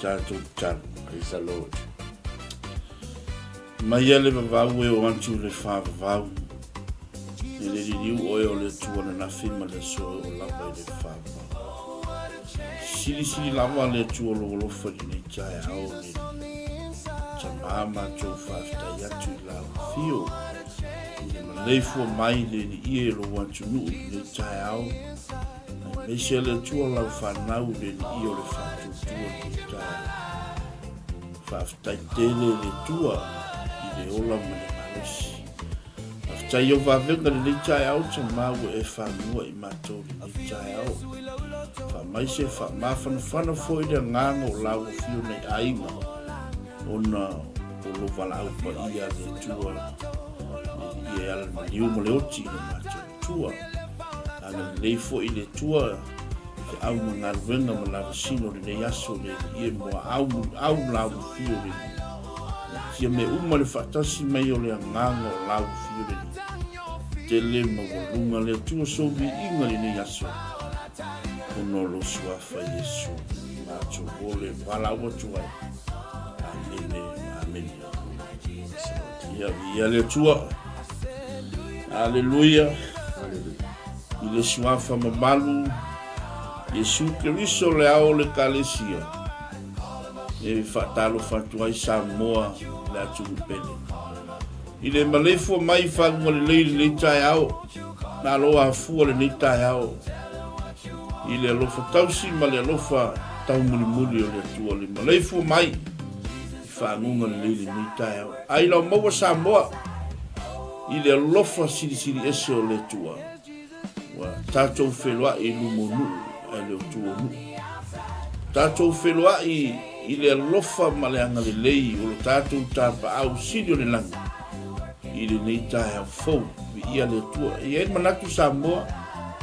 tatou tatalo. Praise the Lord. Mai a le vavau e o atu i le faavavau, e le liliu oe o le Atua ananafi ma le aso e oo lava i le faavavau. Silisili lava le Atua o lou alofa i lenei taeao le Tama matou faafetai atu i lau afio i le maleifua mai le Alii e lou atunuu i lenei taeao aemaise le Atua lau fanau le Alii o le faatuatua i lenei taeao. Faafetai tele i le Atua i le ola ma le malosi. Faafetai i ou vavega i lenei taeao, Tama ua e fanua i matou i lenei taeao. Faamaise faamafanafana foi le agaga o lau afio nei aiga ona o lo valaau paia a le Atua i e ala le maliu ma le oti i le matou Atua. Agalelei foi le Atua i feau ma galuega ma lavasino o lenei aso le Alii e muaau muliau lau afio le Alii. Tia mea uma le faatasi mai o le agaga o lau afio le Alii. Tele maualuga le Atua sou viiga lenei aso ona o lou suafa Iesu matou ole valaau atu ai. Amene, amene. Ia viia le Atua. Aleluia. I le suafa mamalu Iesu Keriso le ao o le Ekalesia e faatalofa atu ai Samoa le atunuu pele. I le maleifua mai i faguga lelei i lenei taeao, malo afua lenei taeao i le alofa tausi ma le alofa taumulimuli o le Atua le maleifua mai i faguga lelei lenei taeao. Ai lau maua Samoa i le alofa silisili ese o le Atua, ua tatou feloai i luma o nuu ae le o tua o nuu. Tatou feloai i le alofa ma le agalelei o lo tatou Tapaau Sili o le Lagi i lenei taeao fou. Viia le Atua. E i ai le manatu Samoa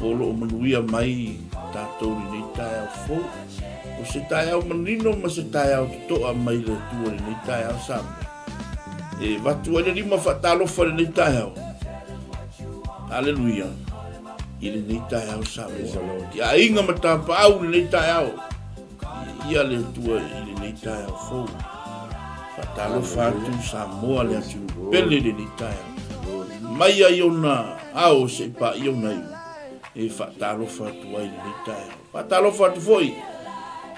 o lo o manuia mai tatou i lenei taeao fou. O se taeao manino ma se taeao totoa mai le Atua i lenei taeao Samoa. E avatu ai le lima faatalofa i lenei taeao. Aleluia. I lenei taeao Samoa. I aiga ma tapaau i lenei taeao. Ia le Atua i lenei taeao fou. Faatalofa atu Samoa le atunuu pele i lenei taeao. Mai ai ona ao se i paia ona iu e faatalofa atu ai i lenei taeao. Faatalofa atu foi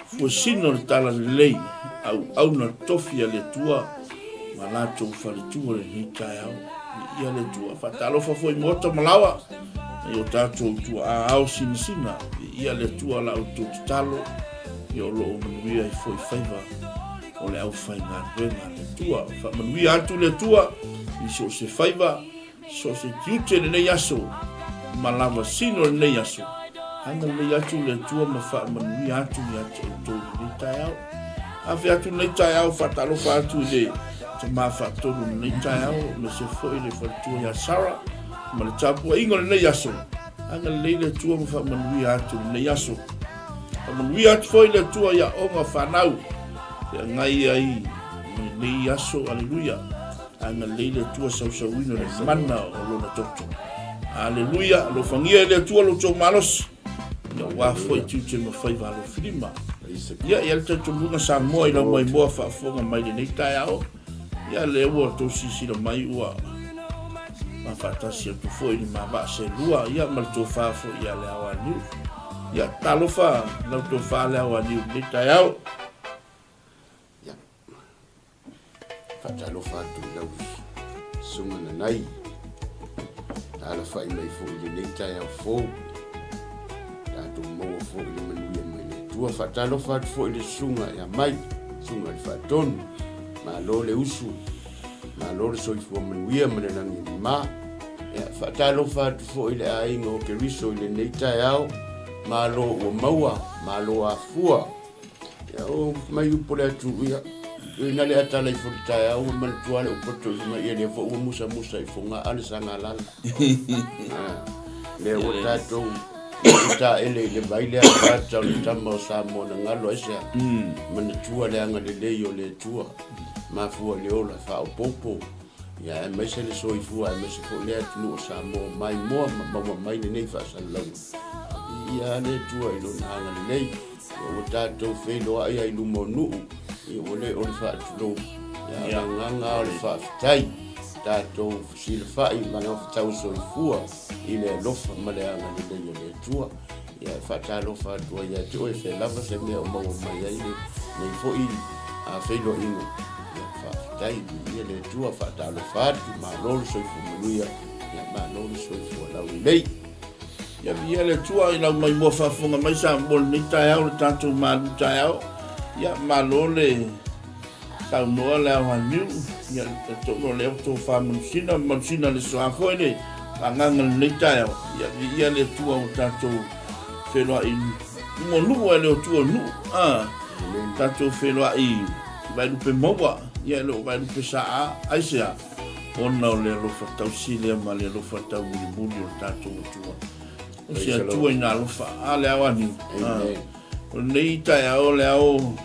fuasina o le Talalelei, auauna tofi a le Atua ma latou faletua i lenei taeao. Viia le Atua. Faatalofa foi i maota ma laoa i o tatou tuaa ao sinasina. Viia le Atua la outou tatalo ia o lo o manuia ai foi faiva o le aufaigaluega a le Atua. Faamanuia atu le Atua i so o se faiva So o se tiute i lenei aso ma lavasino i lenei aso, agalelei atu le Atua ma faamanuia atu ia te outou i lenei taeao. Afe atu lenei taeao, faatalofa atu i le tama faatonu i lenei taeao, aemaise foi le faletua ia Sarah ma le tapuaiga o lenei aso. Agalelei le Atua ma faamanuia atu i lenei aso. Faamanuia atu foi le Atua i aoga fanau e agai ai i lenei aso. Aleluia. Agalelei le Atua sausauina le mana o lona toto. Aleluia, alofagia e le Atua lo outou malosi. Ia aua foi tiute ma faiva alofilima. Ia, i ai le talitonuga Samoa i lau maimoa faafofoga mai lenei taeao. Ia, lea ua outou silasila mai ua faatasi atu foi le ma vaa selua, ia, ma le tofa foi ia Leaoaniu. Ia, talofa lau tofa Leaoaniu i lenei taeao. Ia, faatalofa atu i lau susuga Nanai, na alafai mai foi i lenei taeao fou, tatou maua foi le manuia mai le Atua. Faatalofa atu foi i le susuga ia Mai, susuga i le Faatonu, malo le usu, malo le soifua manuia ma le lagi e mama. Ia, faatalofa atu foi i le aiga o Keriso i lenei taeao, malo ua maua, malo afua. Ia o mai upu le atu ia ina le atala ifo le taeao ua manatua le upu atu mai ia lea foi ua musamusa i fogaa le sagalala. Ah, lea ua tatou taele i le vai lea pata o le tama o Samoa na galo ai sea. Manatua le agalelei o le Atua. Mafua i le ola faaopoopo. Ia aemaise le soifua aemaise foi le atunuu o Samoa maimoa ma maua mai lenei faasalalauga. Viia le Atua i lona agalelei. Ia ua tatou feiloai ai i luma o nuu, ia ua le o le faatulou, ia a o le agaga lava o le faafetai, tatou fesilafai ma gafatau soifua i le alofa ma le agalelei o le Atua. Ia e faatalofa atu ai ia te oe, fea lava se mea o maua mai ai lenei foi feiloaiga. Ia faafetai, viia le Atua, faatalofa atu, malo le soifua manuia, ia malo le soifua laulelei. Ia viia le Atua i lau maimoa faafofoga mai Samoa i lenei taeao le tatou malu taeao. Ia malo le saunoa le ao haniu. Ia talitonu o lea ua tofa manusina, manusina le soa foi le agaga i lenei taeao. Ia viia le Atua ua tatou feiloai luga o nuu ae le o tua o nuu. Ah, tatou feiloai i Vaelupe maua, ia e le o Vaelupe saa, aisea? Ona o le alofa tausi lea ma le alofa taumulimuli o le tatou Atua. O se Atua ina alofa. A le ao aniu. O lenei taeao le ao,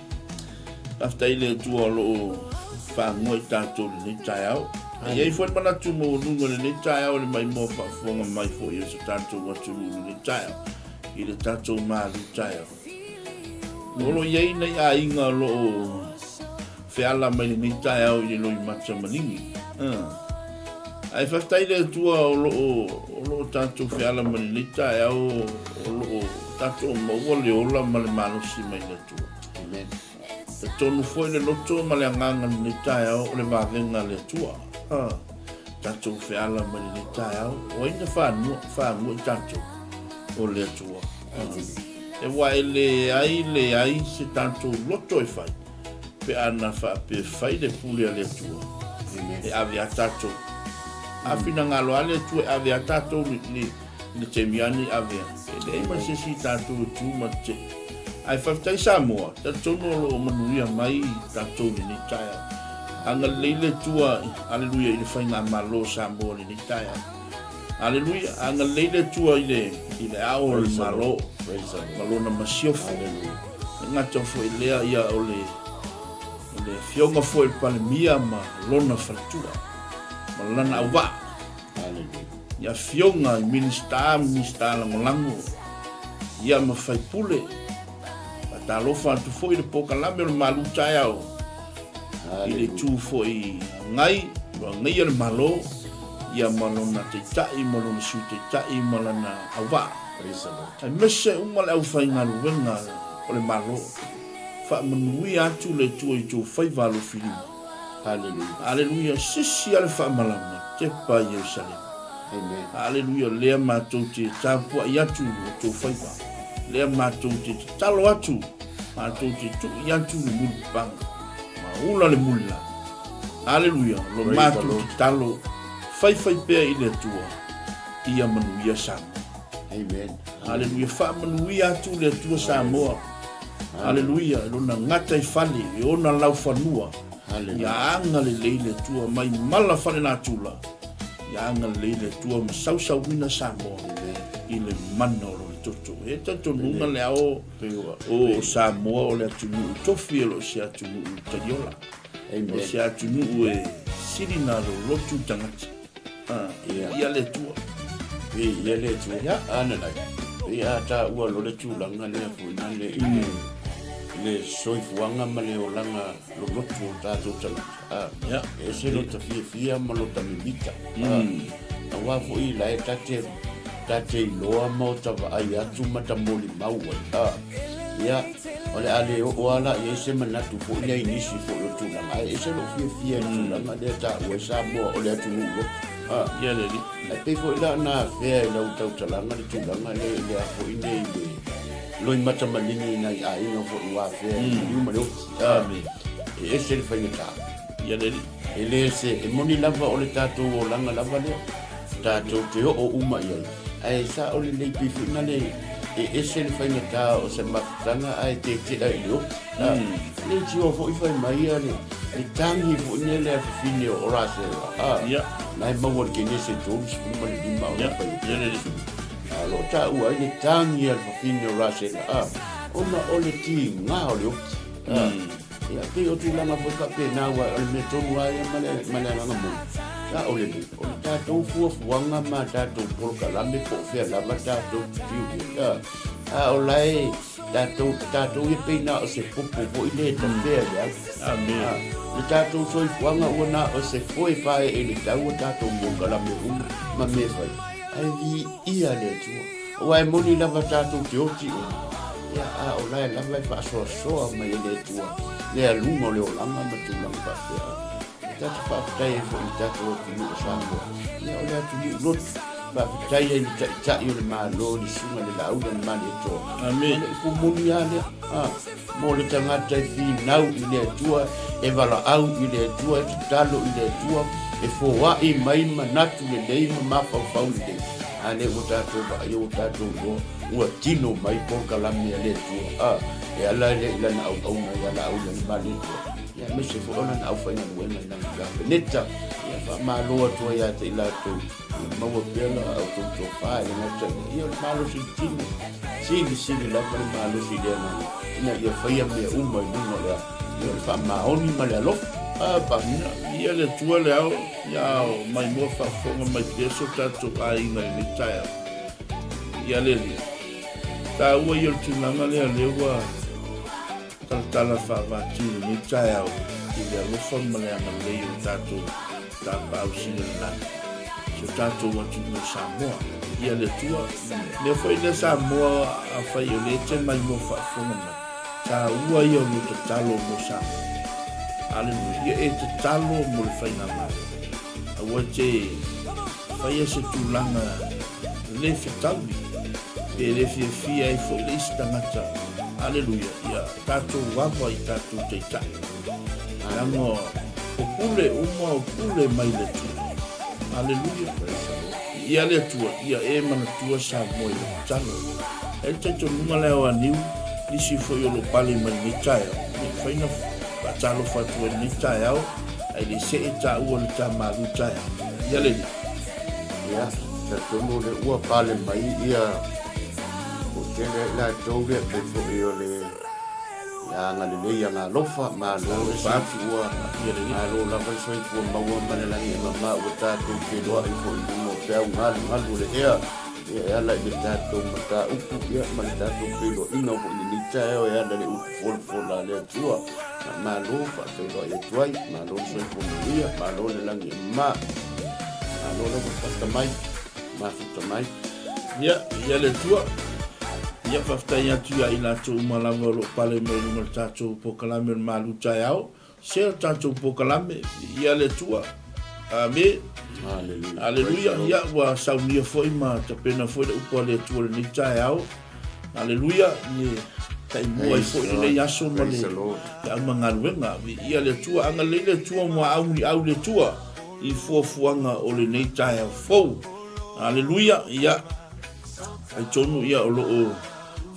faafetai i le Atua o lo o fagoa i tatou i lenei taeao. E i ai foi le manatu maualuga i lenei taeao i le maimoa faafofoga mai foi o se tatou atunuu i lenei taeao, i le tatou malu taeao. O lo o i ai nai aiga o lo o feala mai lenei taeao i le loimata maligi. Ae faafetai i le Atua o lo o, o lo o tatou feala mai lenei taeao, o lo o tatou maua le ola ma le malosi mai le Atua. Amen. Talitonu foi le loto ma le agaga i lenei taeao o le vavega a le Atua. Tatou feala mai lenei taeao, o ai na fanua, fanua i tatou? O le Atua. Aua e leai leai se tatou loto e fai pe a na faapea fai le pule a le Atua e ave a tatou. A finagalo a le Atua e ave a tatou i le taimi a nei ave a. E leai ma se isi tatou e tu ma te. Ae faafetai Samoa, talitonu o lo o manuia mai tatou i lenei taeao. Agalelei le Atua, aleluia, i le faigamalo o Samoa i lenei taeao. Aleluia, agalelei le Atua i le, i le ao o le Malo ma lona masiofo. E gata foi lea ia o le, o le afioga foi i le Palemia ma lona faletua ma lana auvaa. I afioga i Minisita, Minisita Lagolago, ia ma faipule. Faatalofa atu foi i le polokalame o le malu taeao i le itu foi agai, o agaia le Malo, ia ma lona Taitai ma lona Sui Taitai ma lana auvaa. Aemaise uma le aufaigaluega o le Malo. Faamanuia atu le Atua i outou faiva alofilima. Aleluia. Sisi a le faamalama, tepa i Ierusalema. Aleluia. Lea matou te tapuai atu i outou faiva. Lea matou te tatalo atu, matou te tui atu le mulipapaga ma ula le mulila. Aleluia. Lo matou tatalo, faifai pea i le Atua, ia manuia Samoa. Amen. Aleluia. Faamanuia atu le Atua Samoa. Aleluia. I lona gataifale, i ona laufanua. Ia agalelei le Atua mai mala falenatura. Ia agalelei le Atua ma sausauina Samoa i le mana o lona toto. E talitonuga le ao o Samoa o le atunuu tofi e lo o se atunuu taliola. O se atunuu e sili na lolotu tagata. Ia le Atua. Ia le Atua. Ia. Ana lai. Ia a taua lo le tulaga lea foi na le i le, le soifuaga ma le olaga lolotu o tatou tagata. Ia. E ese lota fiafia ma lota mimita. Aua foi la e ta te, ta te iloa ma o ta vaai atu ma ta molimau ai. Ia, o le a le oo lava la i ai se manatu foi lea i nisi foi o tulaga, ae ese lou fiafia i le tulaga lea e taua ai Samoa o le atunuu loto. Ia le alii. Ae pei foi la na afea i lau tautalaga le tulaga lea i le a foi nei le loimata maligi i nai aiga foi ua afea i le maliu ma le oti. Amene. E ese le faigata. Ia le alii. E le se, e moni lava o le tatou olaga lava lea, tatou te oo uma i ai, ae sao lelei pei foi na le e ese le faigata o se mafutaga ae tetea i le oti. Le tio foi fai mai ia le, le tagi foi nei le afafine o Rasela, a, Ia. na e maua i le Kenese 35 o Ia, le fai. ia le alii. A, lo o taua ai le tagi a le fafine o Rasela, a, ona o le tiga o le oti. A, Ia, pei o tulaga foi faapena, aua o le mea tonu lava ia ma le, ma le agaga moni, sa o le lei, o le tatou fuafuaga ma tatou polokalame po o fea lava tatou te fiu i ai. A o la e tatou, tatou ia pei na o se popo foi lea e tafea i le au. Amene. Le tatou soifuaga ua na o se foe fae'e i le tau a tatou polokalame uma ma mea fai, ae viia le Atua. Aua e moni lava tatou te oti uma, ia, a o la e lava e faasoasoa mai e le Atua le aluga o le olaga ma tulaga faapea. E ta te faafetai ai foi i le tatou atunuu o Samoa, ia o le atunuu lotu. Faafetai ai i le Taitai o le Malo, le Susuga i le Laaulialemalietoa. Amene. O le upu moni lava lea, a, mo le tagata e finau i le Atua, e valaau i le Atua, e tatalo i le Atua, e foai mai manatu lelei ma mafaufau lelei. A lea ua tatou vaaia, ua tatou iloa, ua tino mai polokalame a le Atua, a, e ala lea i Lana auauna ia Laaulialemalietoa, ia aemaise foi o Lana aufaigaluega i Lana Kapeneta. Ia faamalo atu ai ia te i latou. Ia maua pea la outou tofa e le gata i ia, o le malosi i le tino, silisili lava le malosi i le agaga, ina ia faia mea uma i luga o le, ia, o le faamaoni ma le alofa. A, Ia, ia le Atua le ao, ia ao maimoa faafofoga mai pea so tatou aiga i lenei taeao. Ia le Alii, taua ia o le tulaga lea, lea ua talatala faavatiu i lenei taeao i le alofa ma le agalelei o le tatou Tapaau sili o le lagi, si o tatou atunuu o Samoa. Ia le Atua, mea foi lea Samoa afai o lea e te maimoa faafofoga mai, taua ia o lou tatalo mo Samoa. Aleluia. Ia e tatalo mo le faigamalo. Aua e te faia se tulaga le fetaui, pe le fiafia ai foi le isi tagata. Aleluia. Ia tatou ava i tatou taitai. Leaga o pule uma o pule mai le Atua. Aleluia. Ia le Atua, ia e manatua Samoa i lau tatalo. E i ai le talitonuga lea o Aniu, nisi foi o lo o pale mai lenei taeao, ia mafai ona faatalofa atu ai lenei taeao, ae le see taua le ta malu taeao. Ia le Alii. Ia, talitonu o lea ua pale mai ia, ua tele ai latou lea pei foi o le Ia agalelei agalofa, malo le soifua, malo lava le soifua maua ma le lagi e mama ua tatou feiloai foi i luga o peau galugalu o le ea, ia e ala i le tatou mataupu ia ma le tatou feiloaiga foi i lenei taeao e ala i le upu folafola a le Atua. Malo faafeiloai atu ai, malo le soifua manuia, malo le lagi e mama, malo lava fata mai, mafuta mai. Ia, ia le Atua. Ia, faafetai atu ia i latou uma lava o lo o pale mai luga o le tatou polokalame o le Malu Taeao. Share le tatou polokalame, ia le Atua. Ame. Aleluia. Aleluia. Ia, ua saunia foi ma tapena foi le upu a le Atua i lenei taeao. Aleluia. Ia, taimua ai foi lenei aso ma le feau ma galuega. Ia le Atua, agalelei le Atua muaau muliau le Atua i fuafuaga o lenei taeao fou. Aleluia! Ia, talitonu ia o lo o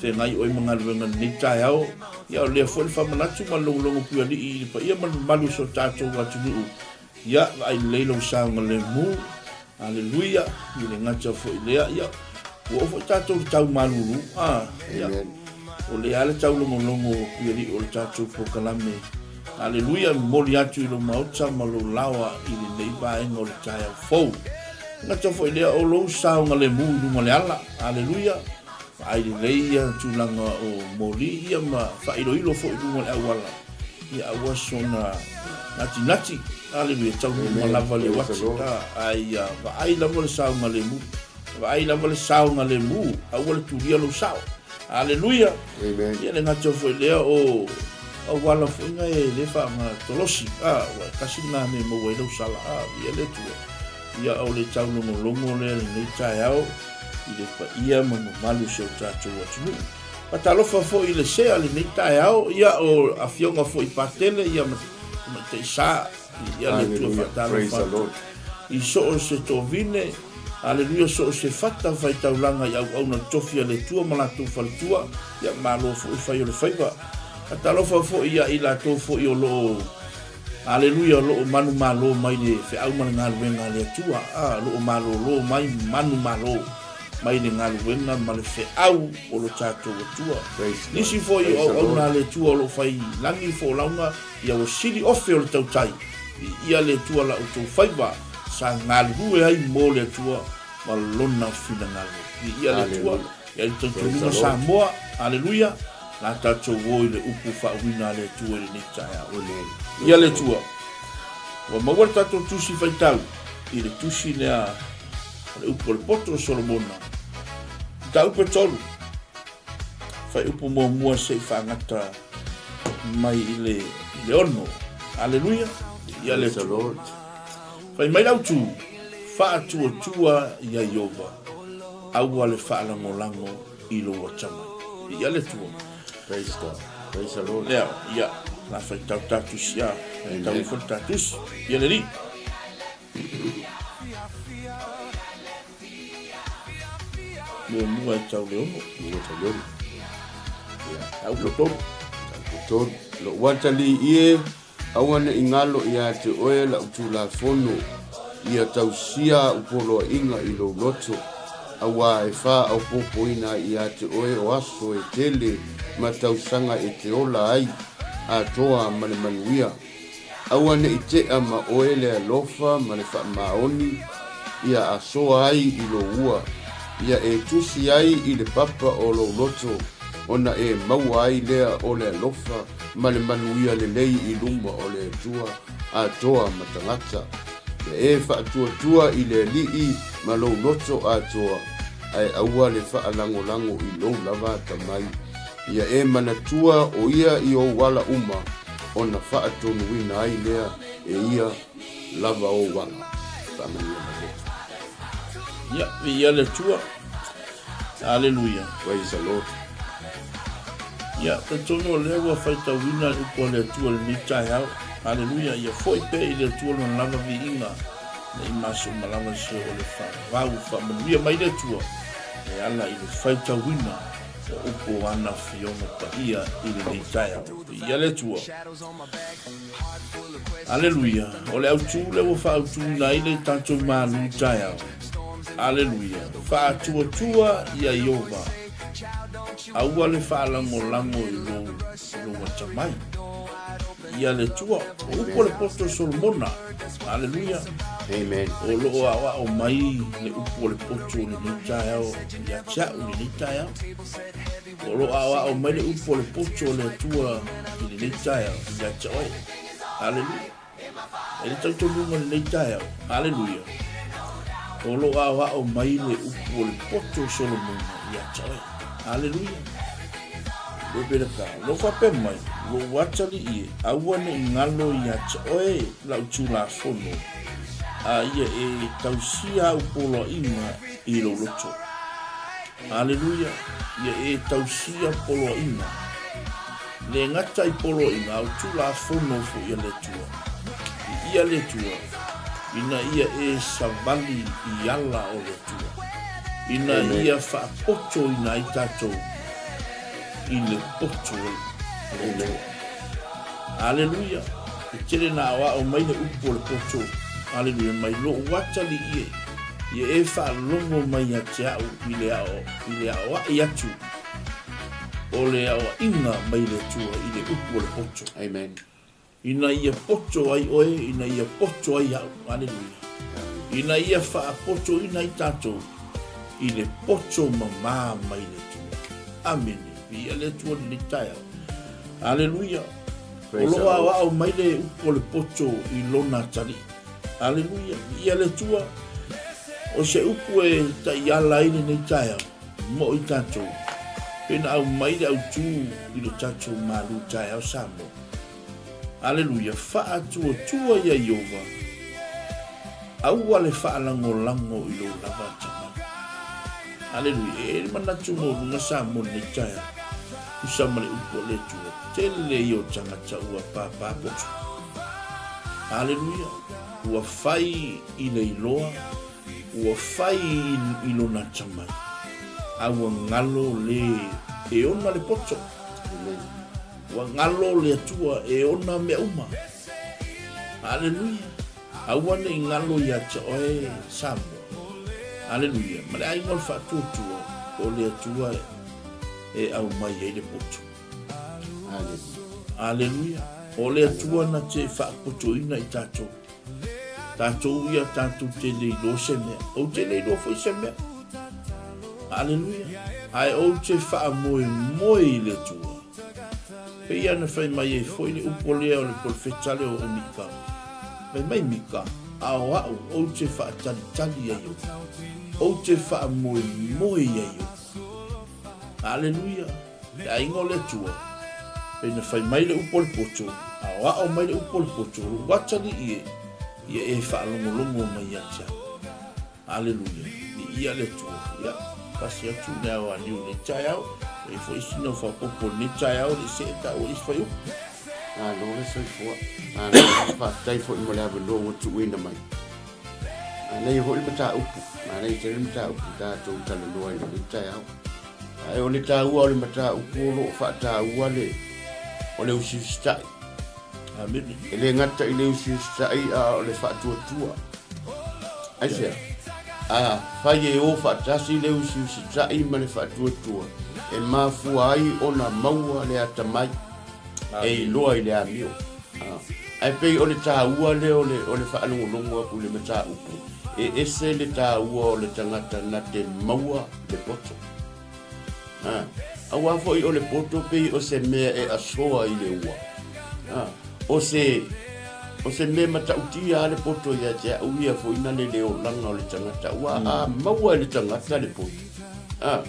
feagai oe ma galuega i lenei taeao. Ia, o lea foi le faamanatu ma le logologo puialii i le paia ma le mamalu o si o tatou atunuu. Ia, vaai lelei lou saogalemu. Aleluia! I le gata foi lea, ia, ua oo foi tatou i le tau malulu. Ah, ia, o lea lava le taulogologo puialii o le tatou polokalame. Aleluia! Momoli atu i lou maota ma lou laoa i lenei vaega o le taeao fou. Gata foi lea o lou saogalemu i luga o le ala. Aleluia! Vaai lelei ia tulaga o moli ia ma faailoilo foi i luga o le auala. Ia aua sona natinati. Aleluia! Taunuu uma lava le uati. Ae ia vaai lava le saogalemu. Vaai lava le saogalemu, aua le tulia lou sao. Aleluia! Ia le gata foi lea o auala foi na e le faagatolosi. A, ua e tasi lena mea e maua ai lau sala. A, viia le Atua. Ia o le taulogologo lea i lenei taeao i le paia ma mamalu o si o tatou atunuu. Faatalofa foi i le sea lenei taeao, ia o afioga foi i Patele ia ma Tamaitai Sa. Ia le Atua faatalofa atu i so o se tovine, aleluia, so o se fata faitaulaga i auauna tofi a le Atua ma latou faletua, ia malo foi fai o le faiva. Faatalofa foi ia i latou foi o lo o, aleluia, o lo o manumalo mai le feau ma le galuega a le Atua, a, o lo o malolo mai manumalo mai le galuega ma le feau o lo tatou Atua. Nisi foi o auauna a le Atua o lo o fai lagi folauga, Ia ua sili ofe o le tautai, viia le Atua la outou faiva sa galulue ai mo le Atua ma Lona finagalo. Viia le Atua. Ia le talitonuga Samoa, Aleluia, la tatou o i le upu faauiina a le Atua i lenei taeao. Amen. Ia le Atua, ua maua le tatou tusi faitau i le tusi lea o le upu o le poto o Solomona. Mataupu e tolu, faiupu muamua se i faagata mai i le, i le ono. Aleluia, ia le Atua. Fai mai le autu, faatuatua ia Iova. Aua le faalagolago i lou atamai. Viia le Atua. Praise God. Praise the Lord. Lea, ia, la faitau ta tusi a, faitau ifo le ta tusi. Ia le Alii. Muamua e tau le ono. Muamua tau le ono. Ia. Tau le tolu. Tau le tolu. Lou atalii e, Aua ne i galo ia te oe lau Tulafono, ia tausia au poloaiga i lou loto, auā e faaopoopoina ai ia te oe o aso e tele ma tausaga e te ola ai, atoa ma le manuia. Aua ne i tea ma oe le alofa ma le faamaoni, ia asoa ai i lou ua, ia e tusi ai i le papa o lou loto, ona e maua ai lea o le alofa ma le manuia lelei i luma o le Atua atoa ma tagata. Ia e faatuatua i le Alii ma lou loto atoa, ae aua le faalagolago i lou lava atamai. Ia e manatua o ia i ou ala uma, ona faatonuina ai lea e ia lava ou ala. Faamanuia mai le Atua. Ia, viia le Atua. Aleluia. Praise the Lord. Ia, talitonu o lea ua faitauina le upu a le Atua i lenei taeao. Aleluia. Ia foi pea i le Atua lona lava viiga, ne i maso uma lava se o le faavavau. Faamanuia mai le Atua e ala i le faitauina o upu o ana Afioga Paia i lenei taeao. Viia le Atua. Aleluia. O le autu lea ua faautuina ai le tatou malu taeao. Aleluia. Faatuatua ia Iova. Aua le faalagolago i lou, lou atamai. Ia le Atua. O upu o le poto o Solomona. Aleluia. Amen. O lo o aoao mai le upu o le poto i lenei taeao ia te au i lenei taeao. O lo o aoao mai le upu o le poto o le Atua i lenei taeao ia te oe. Aleluia. E le talitonuga i lenei taeao. Aleluia. O lo o aoao mai le upu o le poto o Solomona ia te oe. Aleluia. Le pele ka. Lo faapea mai, lou atalii e, aua ne i galo ia te oe lau Tulafono, a ia e tausia au poloaiga i lou loto. Aleluia! Ia e tausia poloaiga. Le gata i poloaiga, a o Tulafono foi a le Atua. Viia le Atua, ina ia e savali i ala o le Atua, ina ia faapotoina ai tatou i le poto o le Atua. Aleluia! E tele na aoao mai le upu o le poto, aleluia, mai lou atalii e, ia e faalogo mai ia te au i le ao, i le aoai atu o le aoaiga mai le Atua i le upu o le poto. Amen. Ina ia poto ai oe, ina ia poto ai au. Aleluia. Ina ia faapotoina ai tatou i le poto mamā mai le Atua. Amene. Viia le Atua i lenei taeao. Aleluia. O lo o aoao mai le upu o le poto i lona atalii. Aleluia. Viia le Atua. O se upu e taiala ai lenei taeao mo i tatou, pe na aumai le autū i lo tatou malu taeao Samoa. Aleluia. Faatuatua ia Iova. Aua le faalagolago i lou lava atamai. Aleluia. E i ai le manatu maualuga Samoa i lenei taeao. Tusa ma le upu a le Atua, tele ia o tagata ua pāpā poto. Aleluia. Ua fai i le iloa, ua fai i lona atamai, a ua galo le e ona le poto. Ua galo le Atua e ona mea uma. Aleluia. Aua ne i galo ia te oe Samoa. Aleluia. Ma le aiga o le faatuatua o le Atua e aumai ai le poto. Aleluia. O le Atua na te faapotoina i tatou. Tatou ia tatou te le iloa se mea. Ou te le iloa foi se mea. Aleluia. Ae ou te faamoemoe i le Atua. Pei ona fai mai ai foi le upu lea o le polofeta lea o Mika, Fai mai Mika, a o a'u ou te faatalitali ia Ieova, ou te faamoemoe ia Ieova. Aleluia! Le aiga o le Atua, pei na fai mai le upu o le poto, a o a'o mai le upu o le poto, lou atalii e, ia e faalogologo mai ia te a'u. Aleluia, viia le Atua. Ia, pasi atu i le ao aniu i lenei taeao, e i ai foi sina faaopoopo i lenei taeao, le i see taua i isi fuaiupu. Malo le soifua. Malo faafetai foi mo le avanoa ua tuuina mai. Manaia foi le mataupu, manaia tele le mataupu tatou talanoa i lenei taeao. Ae o le taua o le mataupu o lo o faataua le o le usiusitai. Amene. E le gata i le usiusitai a o le faatuatua. Aisea? A fai e o faatasi le usiusitai ma le faatuatua, e mafua ai ona maua le atamai e iloa i le amio. Ae pei o le taua lea o le, o le faalogologo atu i le mataupu, e ese le taua o le tagata na te maua le poto. A, aua foi o le poto pei o se mea e asoa i le ua. A, o se, o se mea matautia a le poto ia te au ia foi na le le olaga o le tagata. Ua a maua e le tagata le poto. A,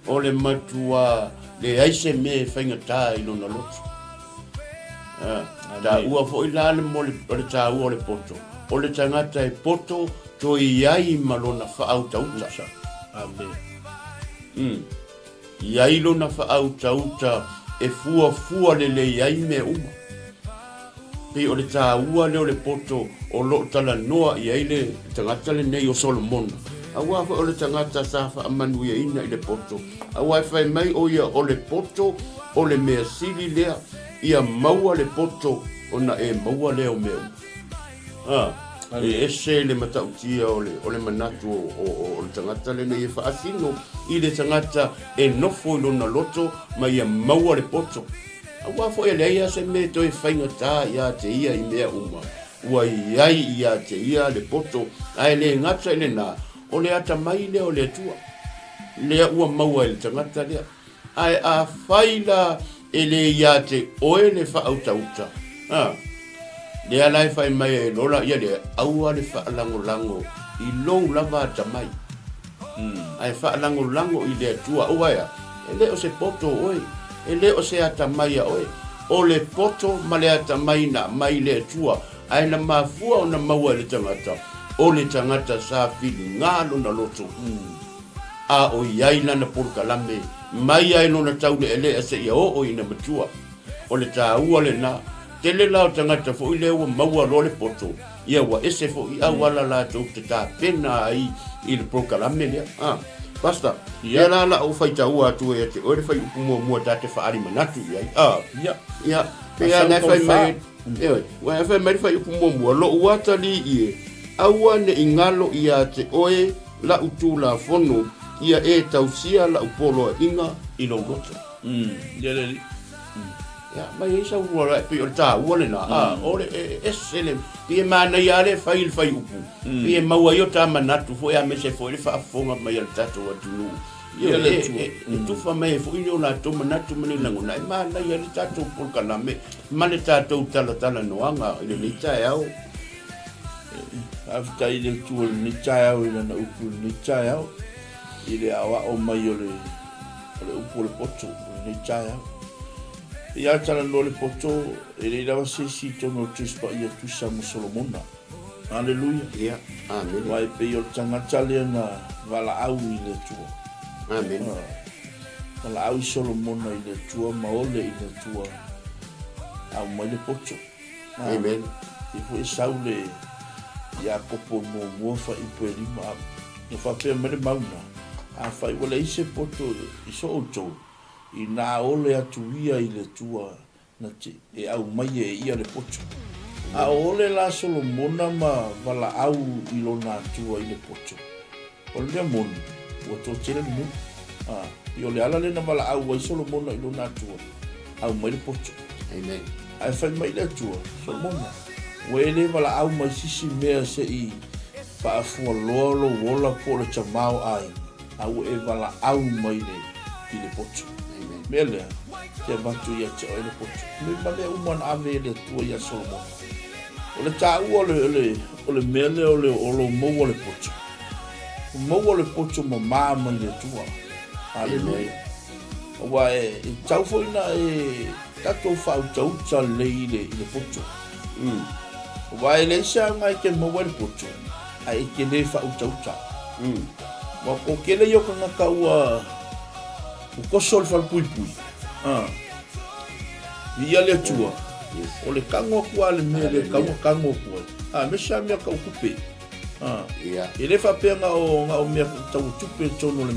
o le matua leai se mea e faigata i lona loto. A, taua foi la le mo le, o le taua o le poto. O le tagata e poto toe i ai ma lona faautauta. Amen. I ai lona faautauta e fuafua lelei ai mea uma. Pei o le taua lea o le poto o lo o talanoa i ai le tagata lenei o Solomona. Aua foi o le tagata sa faamanuiaina i le poto, aua e fai mai o ia o le poto o le mea sili lea, ia maua le poto ona e maua lea o mea uma. A, e ese le matautia o le, o le manatu o, o, o le tagata lenei e faasino i le tagata e nofo i lona loto ma ia maua le poto. Aua foi e leai lava se mea e toe faigata ia te ia i mea uma, ua i ai ia te ia le poto, ae le gata i lena, o le atamai lea o le Atua, lea ua maua e le tagata lea. Ae afai la e le ia te oe le faautauta, a, lea la e fai mai ai lola, ia le aua le faalagolago i lou lava atamai, ae faalagolago i le Atua. Aua e a? E le o se poto oe, e le o se atamai a oe. O le poto ma le atamai na aumai i le Atua, ae na mafua ona maua e le tagata, o le tagata sa filiga lona loto. A o i ai lana polokalame mai ai lona taulealea seia oo ina matua. O le taua lena. Tele la o tagata foi lea ua maua loa le poto, ia ua ese foi auala latou te tapena ai i le polokalame lea. A, Pastor, ia la la ou faitaua atu ia te oe le fuaiupu muamua ta te faaali manatu i ai. A, ia, pei lava na e fai mai, Ioe, ua e fai mai le fuaiupu muamua, Lou atalii e, aua ne i galo ia te oe la'u Tulafono, ia e tausia la'u poloaiga i lou loto. Ia le alii. Ia, mai ai sau ua e pei o le taua lena, a, o le e ese le, pei e manaia lava le fai i le fuaiupu, pei e maua ai o ta manatu foi aemaise foi le faafofoga mai a le tatou atunuu. Ia, e, e tufa mai ai foi ni o latou manatu ma ni lagona e manaia ai le tatou polokalame ma le tatou talatalanoaga i lenei taeao. Faafetai i le Atua i lenei taeao i Lana upu i lenei taeao, i le aoao mai o le, o le upu o le poto i lenei taeao. Ia talanoa le poto, e leai lava se isi i totonu o le Tusi Paia tusa ma Solomona. Aleluia. Ia, amene. Aua e pei o le tagata lea na valaau i le Atua. Amene. Valaau i Solomona i le Atua ma ole i le Atua, aumai le poto. Amen. E foi e sau le Iakopo muamua fuaiupu e lima, a na faapea mai le mauna, Afai ua leai se poto i so outou, inā ole atu ia i le Atua na te e aumaia e ia le poto. A o ole la Solomona ma valaau i lona Atua i le poto, O le mea moni, ua toatele le nuu. A, i o le ala lea na valaau ai Solomona i lona Atua, aumai le poto. Amen. Ae fai mai le Atua, Solomona, ua e le valaau mai sisi mea se i faafualoa lou ola po o le tamaoaiga. A ua e valaau mai le, i le poto. Amen. Mea lea, te avatu ia te oe le poto. Me ma mea uma na ave e le Atua ia Solomona. O le taua o le, o le, o le mea lea o le o lo maua le poto. O maua le poto mamā mai le Atua. Aleluia. Aua e, e tau foi na e tatou faautauta lelei i le, i le poto. Aua e leai se aoga e te maua ai le poto, ae e te le faautauta. Ua ko tele ia o tagata ua ua toso le falepuipui. Ah. Viia le Atua. Yes. O le tago atu lava le mea lea e tatau ona tago atu ai. Ah, aemaise lava mea tau tupe. Ah. Ia. E le faapea na o, na o mea tau tupe i totonu o le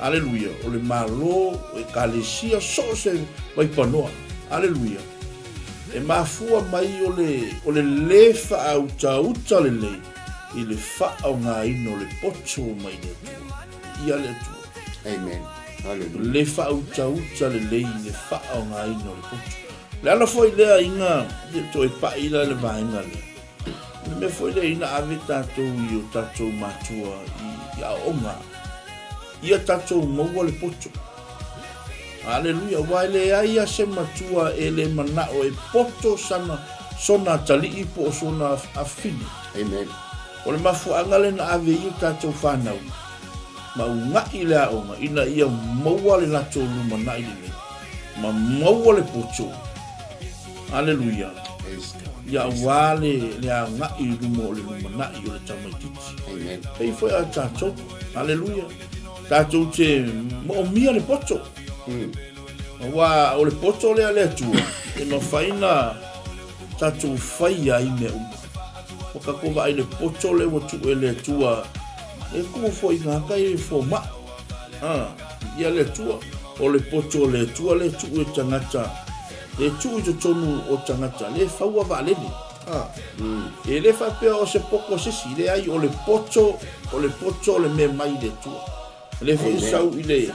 Aleluia, o le Malo, o Ekalesia, so o se vaipanoa. Aleluia. E mafua mai o le, o le lē faautaauta lelei i le faaaogaina o le poto mai le Atua. Ia le Atua. Amen. Hallelujah. Le faautaauta lelei i le faaaogaina o le poto. Le ala foi lea ina toe pai la le vaega lea. O le mea foi lea ina ave tatou i o tatou matua i aoaoga, ia tatou maua le poto. Aleluia, aua e leai lava se matua e le manao e poto sana, sona atalii po o sona afafine. Amen. O le mafuaaga lea na ave ai o tatou fanau ma una'i le aoga ina ia maua le latou lumanai lelei ma maua le poto. Aleluia. Ia aua le, le agai i luma o le lumanai o le tamaitiiti. Amen. Pei foi a tatou. Aleluia. Tatou te moomia le poto. Aua o le poto lea le Atua e mafai na tatou faia ai mea uma. Ua tatou vaai le poto lea ua tuu e le Atua e tuu foi i gata i fomai. Ah, ia le Atua. O le poto o le Atua lea tuu e tagata e tuu i totonu o tagata le faua vaalele. Ah. E le faapea o se poto se isi, leai o le poto, o le poto o le mea mai le Atua. O lea foi sau i le,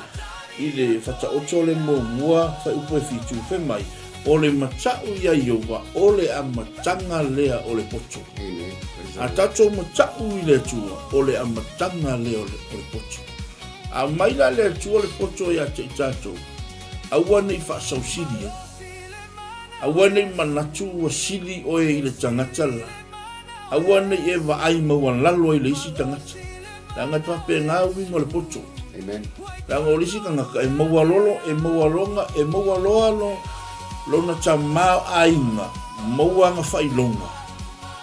i le Fataoto le muamua fuaiupu e 7, fai mai, o le mata'u iā Ieova, o le amataga lea o le poto. A tatou mata'u i le Atua, o le amataga lea o le, o le poto. A aumai la le Atua le poto ia te i tatou, aua ne i faasausili ai. Aua ne i manatu ua sili oe i le tagata la. Aua ne i e vaai maualalo ai i le isi tagata. Leaga e faapena uiga o le poto. Amen. Leaga o le isi tagata e maualolo, e maualoga, e maualoa lo, lona tamaoaiga, maua ana faailoga.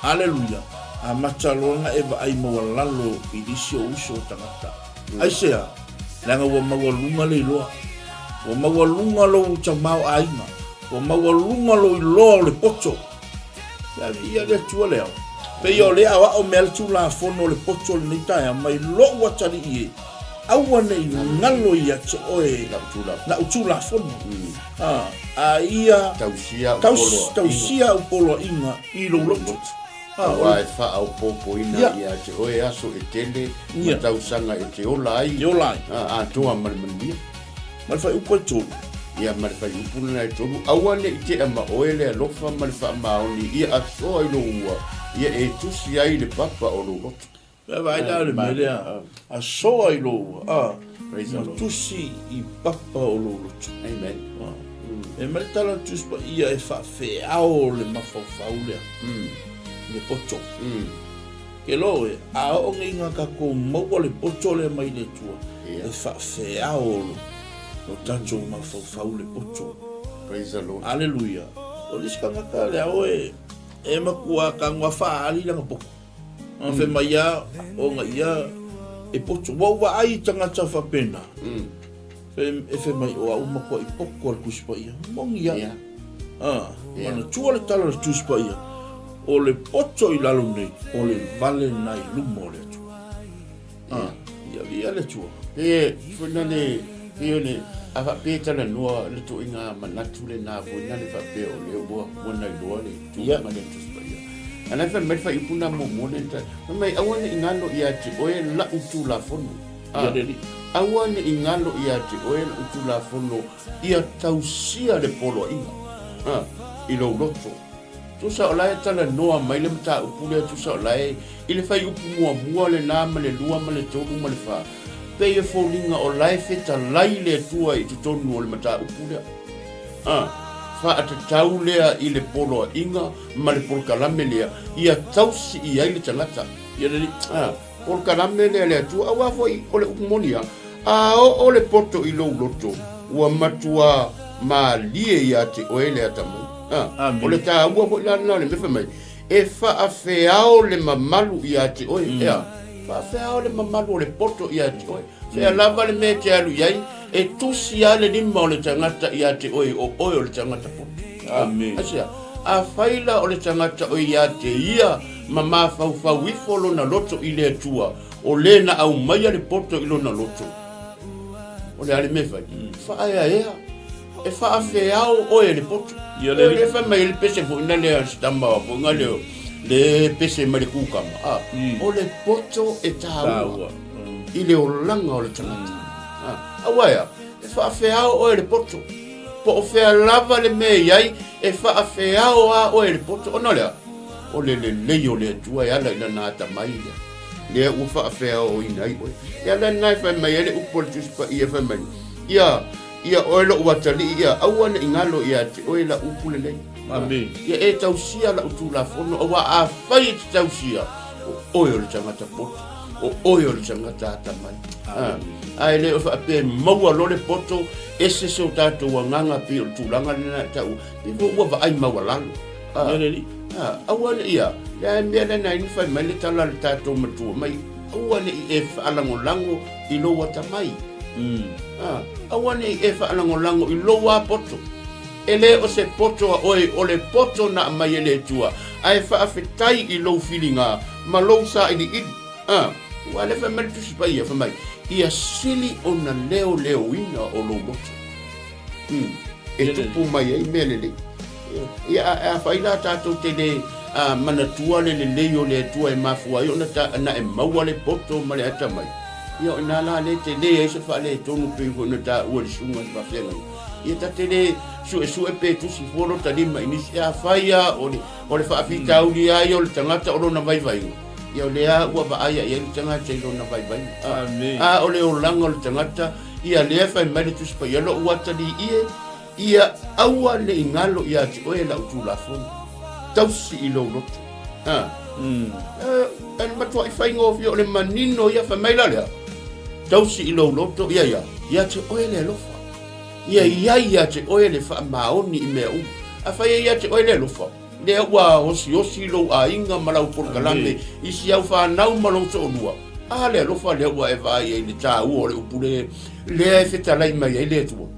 Aleluia. Amata loa ona e vaai maualalo i le isi o uso o tagata. Aisea? Leaga ua maualuga le iloa. Ua maualuga lou tamaoaiga. Ua maualuga lou iloa o le poto. Ia, ia le Atua lea. Pei o lea aoao mea le Tulafono o le poto o lenei taeao mai lou atalii e, aua ne i galo ia te oe lau Tulafono. A, a ia Tausia tausia au poloaiga i lou loto. A, o Aua e faaopoopoina ia te oe aso e tele ma tausaga e te ola ai. E ola ai. A, atoa ma le manuia. Ma le fuaiupu e tolu. Ia, ma le fuaiupu lena e tolu, aua ne i tea ma oe le alofa ma le faamaoni ia asoa i lou ua, ia e tusi ai le papa o lou loto. Ia vaai la le mea lea, asoa i lou ua, a, ma tusi i papa o lou loto. Amen. E mai le tala o le Tusi Paia e faafeao le mafaufau lea, le poto. Ke lo e, a oo nei ina tatou maua le poto lea mai le Atua, e faafeao lo, lo tatou mafaufau le poto. Praise the Lord. Aleluia. O le isi tagata lea oe, e matua tago a faaali lana poto. A fai mai a, ona ia e poto. Ua ou vaai i tagata faapena. E fai mai, o au matuai poto a le Tusi Paia. Moni ia. Yeah. Ah, Yeah. manatua le tala o le Tusi Paia. O le poto i lalo nei, o le vale na i luma o le Atua. Ah, ia via le Atua. E, foi na le, e o le, a faapea e talanoa le toaiga manatu lena foi na le faapea o lea ua, ua na iloa le tulaga lea Tusi Paia. A na fai mai le fuaiupu na muamua lea na fai mai, aua ne i galo ia te oe lau Tulafono. Ia le Alii. Aua ne i galo ia te oe lau Tulafono ia tausia le poloaiga, a, i lou loto. Tusa o la e talanoa mai le mataupu lea, tusa o la e, i le fuaiupu muamua lena ma le lua ma le tolu ma le fa. Pei e foliga o la e fetalai le Atua i totonu o le mataupu lea. A, faatatau lea i le poloaiga ma le polokalame lea ia tausi i ai le tagata. Ia lelei. A, polokalame lea a le Atua, aua foi o le upu moni lava, a oo le poto i lou loto, ua matua malie ia te oe le atamai. A, Amene. o le taua foi la lena o le mea fai mai, E faafeao le mamalu ia te oe, ea, faafeao le mamalu o le poto ia te oe. Fea lava le mea e te alu i ai, e tusi lava le lima o le tagata ia te oe, o oe o le tagata poto. Amene. Aisea? Afai la o le tagata o ia te ia ma mafaufau ifo lona loto i le Atua, o le na aumaia le poto i lona loto, o le a le mea e fai? Faaeaea. E faafeao oe e le poto. Ia le O le fai mai le pese foi na le si tama foi na le le pese mai le kukama. Ah, o le poto e taua Taua. i le olaga o le tagata. Ah, aua ea, e faafeao oe e le poto. Po o fea lava le mea e i ai, e faafeao lava oe e le poto. Ona o le a? O le lelei o le Atua e ala i lana atamai lea. Lea ua faafeaoina ai oe. Ia lena e fai mai ai le upu a le Tusi Paia fai mai, ia Ia oe lou atalii, ia aua ne i galo ia te oe lau upu lelei. Amene. Ia e tausia lau Tulafono, aua afai e te tausia, o oe o le tagata poto, o oe o le tagata atamai. A e le o faapea e maua loa le poto, ese so tatou agaga pei o le tulaga lena e taua, pei foi ua vaai maualalo. Ia le alii. Aua ne i a, le a mea lena e fai mai le tala a le tatou matua mai, aua ne i e faalagolago i lou atamai. Aua ne i e faalagolago i lou lava poto. E le o se poto a oe, o le poto na aumai e le Atua, ae faafetai i lou filiga ma lou sailiili. Aua lea fai mai le Tusi Paia, fai mai, Ia sili ona leoleoina o lou loto. E tupu mai ai mea lelei. Ia, a afai la tatou te le manatua le lelei o le Atua e mafua ai ona na e maua le poto ma le atamai, ia o ina la lea e tele ai se faaletonu pei foi ona taua e le susuga i le faafeagaiga. Ia ta te le suesue pe tusi fua lota lima i nisi. Afai lava o le faafitauli lava ia o le tagata o lona vaivaiga, ia o lea ua vaaia i ai le tagata i lona vaivaiga. A o le olaga o le tagata, ia lea fai mai le Tusi Paia, Lou atalii e, ia aua ne i galo ia te oe lau Tulafono, tausi i lou loto. A, e le matuai faigofie o le manino ia, fai mai la lea, tausi i lou loto, ia ia, ia te oe le alofa, ia i ai ia te oe le faamaoni i mea uma. Afai e ia te oe le alofa, lea ua osiosi lou aiga ma lau polokalame i si au fanau ma lou toalua, a le alofa lea ua e vaai ai i le taua o le upu le, lea e fetalai mai ai le Atua.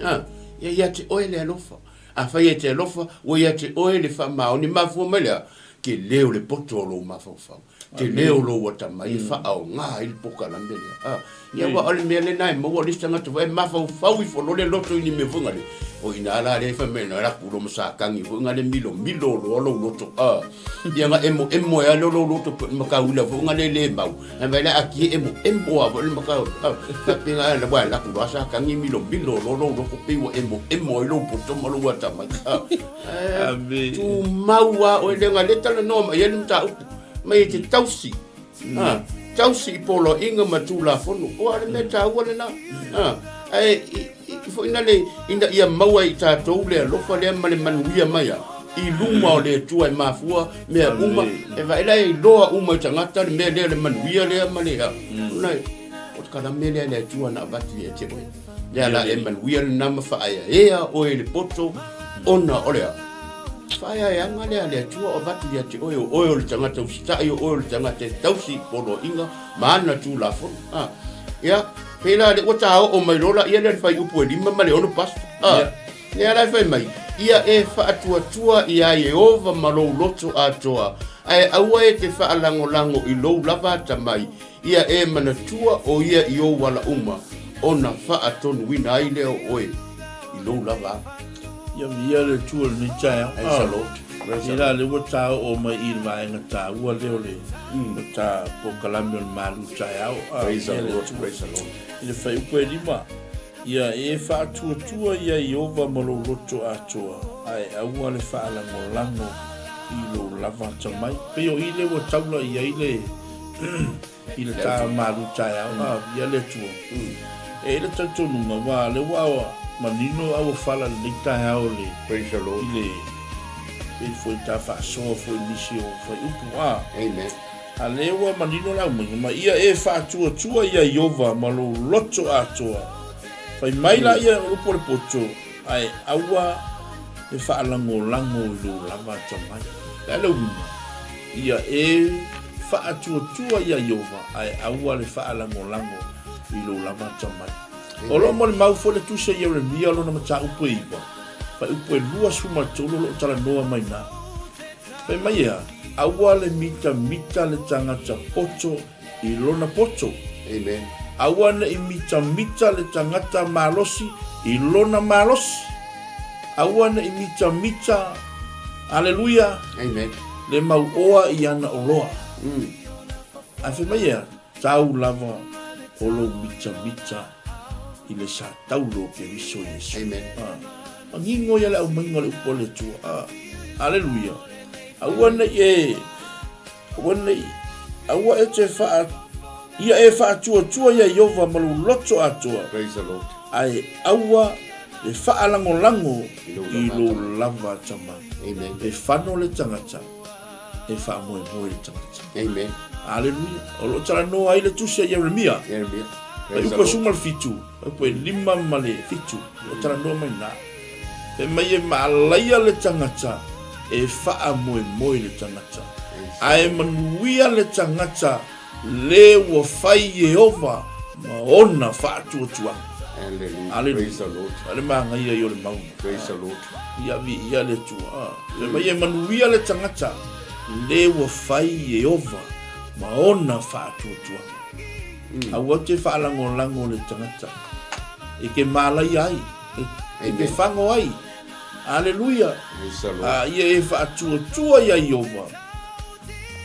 A, ia ia te oe le alofa. Afai e te alofa, ua ia te oe le faamaoni, mafua mai lea, tele o le poto o lou mafaufau, tele o lou atamai e faaaoga ai le polokalame lea. A, ia aua o le mea lena e maua o le isi tagata foi e mafaufau ifo loa le loto i ni mea foi ngale, o ina la lea e fai mai, na laku loa ma sakagi foi ngale milomilo loa lou loto. A, ia na emoemo ai lea o lou loto pe makauila foi ngale le mau. Ae mai la aki e emoemo lava foi le makau. A, faapena la ua laku loa sakagi milomilo loa lou loto pei ua emoemo ai lou poto ma lou atamai. A, Amene. tumau lava oe leaga lea e talanoa mai ai le mataupu mai e te tausi. A, tausi i poloaiga ma Tulafono. Aua o le mea taua lena. A, ae i foi na le ina ia maua i tatou le alofa lea ma le manuia mai a i luma o le Atua e mafua mea uma e vaai la e iloa uma i tagata le mea lea le manuia lea ma le a ona o le kalame lea le Atua na avatu ia te oe lea la e manuia lena ma faaeaea oe i le poto ona o le a faaeaeaga lea le Atua o avatu ia te oe o oe o le tagata usitai o oe o le tagata e tausi i poloaiga ma ana Tulafono. A, ia, pēlā lea ua tāoo mai loa la ia lea le fuaiupu e 5 ma le 6 pastor. A, Ia. lea la e fai mai, ia e faatuatua iā Ieova ma lou loto atoa, ae aua e te faalagolago i lou lava atamai, ia e manatua o ia i ou ala uma, ona faatonuina ai lea o oe i lou lava ala. Ia viia le Atua i lenei taeao. Praise the Lord. Praise the Ia la, Lord. lea ua tāoo mai i le vaega taua lea o le o ta polokalame o le malu taeao. Ah, Praise the viia le Lord. Atua. Praise the Lord. I le fuaiupu e 5, ia e faatuatua iā Ieova ma lou loto atoa, ae aua le faalagolago i lou lava atamai. Pei o i lea ua taula i ai le I le ta malu taeao, a, ia le Atua. E i ai le talitonuga, aua o lea ua manino a ua fala lenei taeao le, Praise the Lord. i le, pei foi ta faasoa foi i nisi o fuaiupu, a. Amen. A lea ua manino le aumaiga, ma ia e faatuatua iā Ieova ma lou loto atoa. Fai mai laia o upu o le poto, ae aua le faalagolago i lou lava atamai. O le a le uiga? Ia e faatuatua iā Ieova, ae aua le faalagolago i lou lava atamai. O lo o molimau foi le Tusi a Ieremia lona mataupu e 9, fuaiupu e 23 o lo o talanoa mai na. Fai mai e a? Aua le mitamita le tagata poto i lona poto. Amen. Aua ne i mitamita le tagata malosi i lona malosi. Aua ne i mitamita, aleluia, Amen. le mauoa i ana oloa. Ae fai mai e a? Tau lava o lou mitamita i le sa taulo o Keriso Iesu. Amen. Ah. Manino ia le aumaiga o le upu a le Atua. Ah. Aleluia. Aua ne i e, aua ne i, aua e te faa, ia e faatuatua ia Iova ma lou loto atoa. Praise the Lord. Ae aua le faalagolago I i lou lou lava atamai. Amen. E fano le tagata. e faamoemoe le tagata. Amen. Aleluia. O lo o talanoa ai le tusi a Ieremia. Ieremia. Mai upu e 17, upu e 5 ma le 7, o talanoa mai na. Fai mai e maalaia le tagata e faamoemoe le tagata. Ae manuia le tagata le ua fai Ieova ma ona faatuatuaga. Hallelujah. Aleluia. Praise the Lord. A le magaia i o le mauga. Praise the Lord. Ia viia le Atua. Fai mai e manuia le tagata le ua fai Ieova ma ona faatuatuaga. Aua te faalagolago le tagata e te malaia ai, e te fago ai. Aleluia. Praise the Lord. A ia e faatuatua ia Ieova,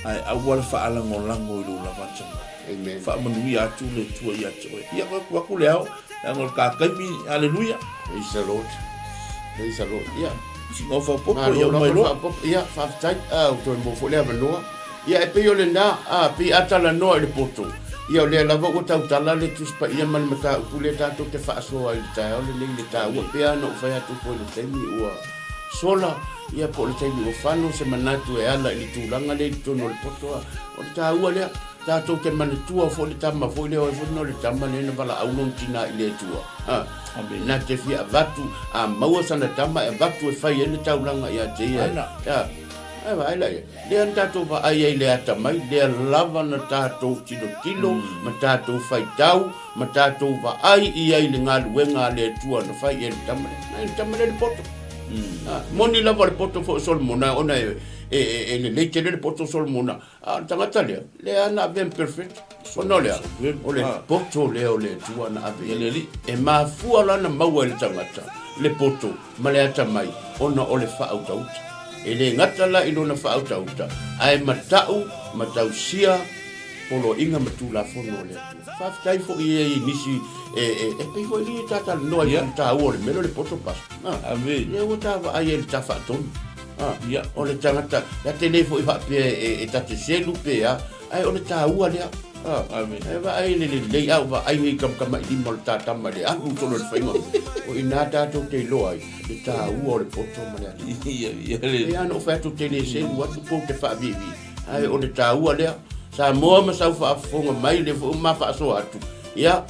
ae aua le faalagolago i lou lava atamai. Amen. Faamanuia atu le Atua ia te oe. Ia koe atu atu le ao, leaga o le ta taimi, aleluia. Praise the Lord. Praise the Lord. Ia. Sina o faaopoopo, Malo ia lava uma le loa. faaopoopo. Ia, faafetai. Ah, ua toe maua foi le avanoa. Ia, e pei o lena, ah, pei a talanoa i le poto. Ia, o lea lava ua tautala le Tusi Paia ma le mataupu lea tatou te faasoa ai i le taeao lenei, le taua pea ona ou fai atu foi i le taimi ua sola, ia po o le taimi ua fano se manatu e ala i le tulaga lea i totonu o le poto. Ah, o le taua lea, tatou te manatua foi le tama foi lea, o ai foi lena o le tama lea na valaau lona tina i le Atua. Ah, na te fia avatu, a maua sana tama e avatu e fai ai le taulaga ia te ia. Ana. Ah, ai vaai laia, lea na tatou vaai ai i le atamai, lea lava na tatou tilotilo ma tatou faitau ma tatou vaai i ai i le galuega a le Atua na fai i ai le tama lea. Na le tama lea le poto. Ah, moni lava le poto foi o Solomona, ona e, e, e, e lelei tele le poto o Solomona. A o le tagata lea, lea na avea ma perfect. Ona o le a? O le poto lea o le Atua na ave i ai. E mafua la ona maua e le tagata le poto ma le atamai ona o le faautauta. E le gata la i lona faautauta, ae matau ma tausia poloaiga ma tulafono a le Atua. Faafetai foi i ai i nisi e, e, e pei foi li ta talanoa i le taua o le mea lea o le poto pastor. Ah, Amen. Lea ua ta vaai ai i le ta faatonu. Ah, Ia. O le tagata, ia te le foi faapea e, e ta te selu pe a, ae o le taua lea. Ah, Amen. E vaai le lelei a o vaai nei kamakamai lima o le tatama i le alu solo i le faiga. O ina tatou te iloa ai le taua o le poto ma le atamai. Ia, ia le. E ana o fai atu te le selu atu po te faavivi. Ae o le taua lea. Samoa ma sau faafofoga mai le foi ma faasoa atu. Ia,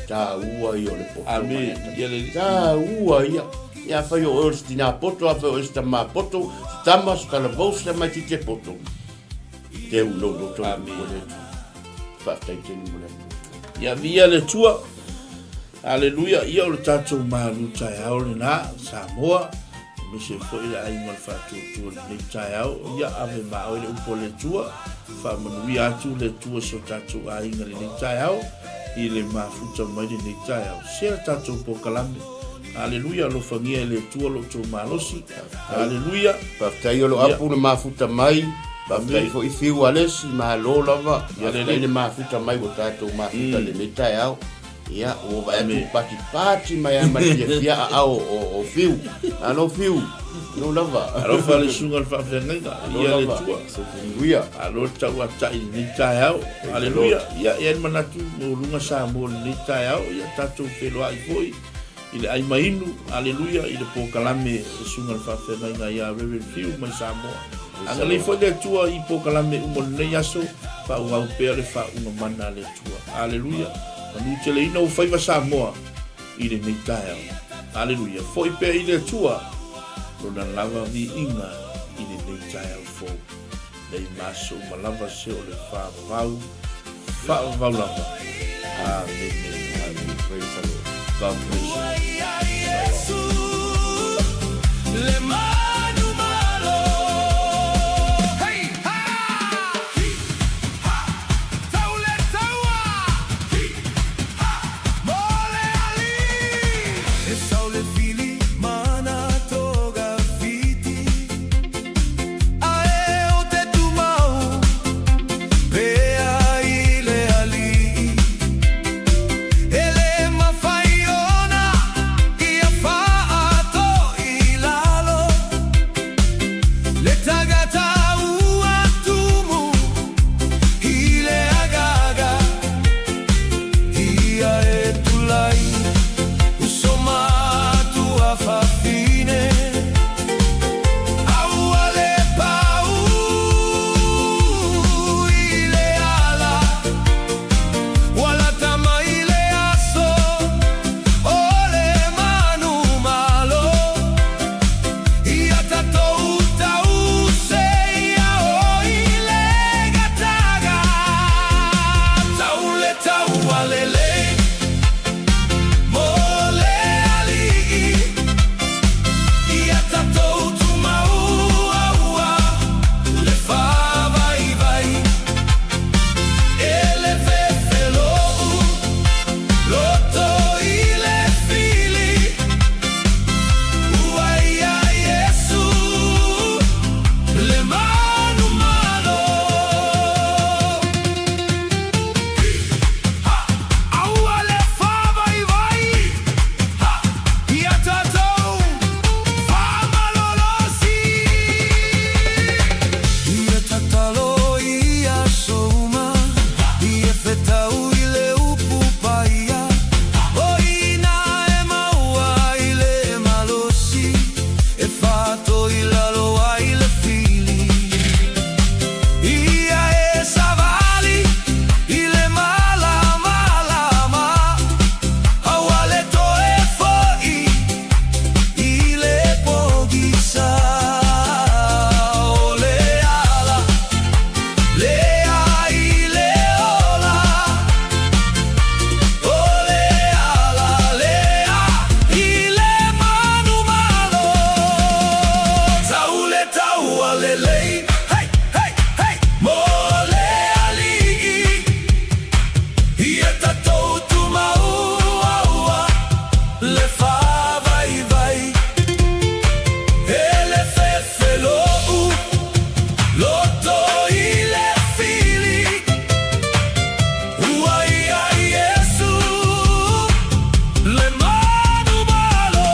taua ia o le poto ma le Amen. atamai. Ia le. Taua ia. Ia afai o oe o se tina poto, afai o oe o se tama poto, se tama, se talavou, se tamaitiiti e poto. Teu lou loto i Amen. le Atua. Faafetai tele mo le Atua. Ia viia le Atua. Aleluia. Ia o le tatou malu taeao lena, Samoa. Aemaise foi le aiga o le faatuatua i lenei taeao. Ia ave ma oe le upu a le Atua. Faamanuia atu le Atua i so tatou aiga i lenei taeao, i le mafuta mai lenei taeao. Sea le tatou polokalame. Aleluia. Alofagia e le Atua lo outou malosi. Aleluia. Faafetai o lo apu le mafuta mai. Faafetai foi Fiu Alesi, malo lava. Faafetai le mafuta mai ua tatou mafuta i lenei taeao. Ia, ua vaai atu patipati mai lava ma le fiafia aao o Fiu. Alo Fiu, alo lava. Alofa le susuga i le faafeagaiga, ia le Atua. Haleluia. Alo le tauatai i lenei taeao. Haleluia. Ia, e i ai le manatu maualuga Samoa i lenei taeao, ia tatou feiloai foi i le ai ma inu, aleluia, i le polokalame le Susuga i le Faafeagaiga ia Reverend Fiu mai Samoa. Agalelei foi le Atua i polokalame uma o lenei aso, faaauau pea le faauuga mana a le Atua. Aleluia. Manuteleina ou faiva Samoa i lenei taeao. Aleluia. Foi pea i le Atua Lona lava viiga i lenei taeao fou. Nei ma aso uma lava se o le faavavau, faavavau lava. Amene. Amen. Praise the Lord. God bless you. Shalom. Ae o te tumau pea i le alii, e le mafai ona ia faato i lalo le tagata ua tumu i le agaga, ia e tulai uso matua fafine. Aua le pau i le ala, ua lata mai le aso o le manumalo. Ia tatou tause ia o i le gataga, tau le taua lelei mo le alii. Ia tatou tumau aua le faavaivai, e le fefelou loto i le fili, ua ia Iesu le manumalo. Aua le faavaivai, ia tatou faamalolosi. Ia tatalo i aso uma, ia fetau i le upu paia, o i ina e maua ai le malosi, e faato i lalo ai le fili. Ia e savali i le malamalama, aua le toe fo'i i le pogisa. O le ala lea i le ola, o le ala lea i le manumalo. Tau le taua lelei, hey, hey, hey, mo le alii, ia tatou tumau aua le faavaivai, e le fefelou loto i le fili, ua ia Iesu le manumalo.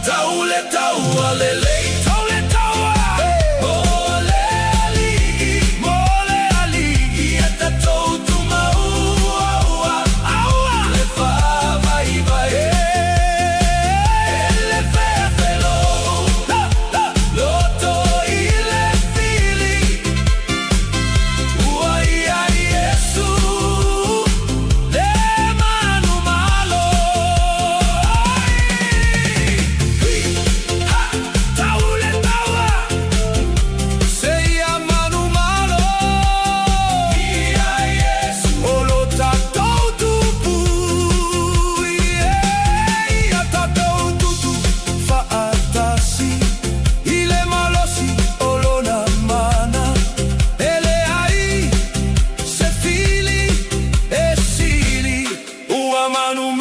Tau le taua lelei, tau le taua mo le alii, mo le alii, ia tatou tumau aua, aua le faavaivai, e le fefelou loto i le fili, ua ia Iesu le manumalo. Ha, tau le taua, seia manumalo. Ia Iesu o lo tatou tupu, ia tatou tutu faatasi i le malosi o lona mana, e leai se fili e sili ua manumalo.